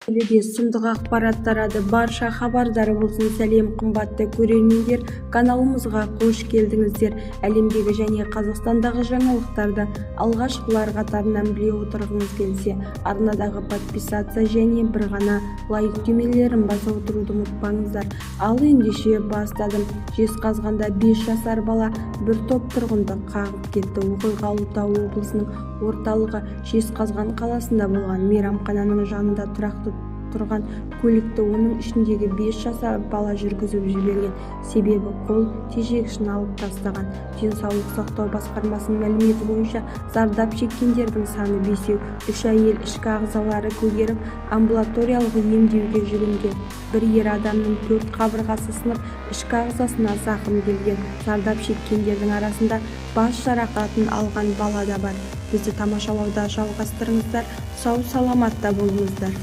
Желіде сұмдық ақпарат тарады. Барша хабардар болсын! Сәлем, қымбатты көрермендер! Каналымызға қош келдіңіздер! Әлемдегі және Қазақстандағы жаңалықтарды алғашқылар қатарынан біле отырғыңыз келсе, арнадағы подписаться және бір ғана лайк түймелерін баса отыруды ұмытпаңыздар. Ал ендеше, бастадым. Жезқазғанда 5 жасар бала бір топ тұрғынды қағып кетті. Оқиға Ұлытау облысының орталығы Жезқазған қаласында болған. Мейрамхананың жанында тұрақты тұрған көлікті оның ішіндегі 5 жасар бала жүргізіп жіберген. Себебі қол тежегішін алып тастаған. Денсаулық сақтау басқармасының мәліметі бойынша, зардап шеккендердің саны бесеу. Үш әйел ішкі ағзалары көгеріп, амбулаториялық емдеуге жүгінген. Бір ер адамның төрт қабырғасы сынып, ішкі ағзасына зақым келген. Зардап шеккендердің арасында бас жарақатын алған бала да бар. Бізді тамашалауды жалғастырыңыздар! Сау-саламатта болыңыздар!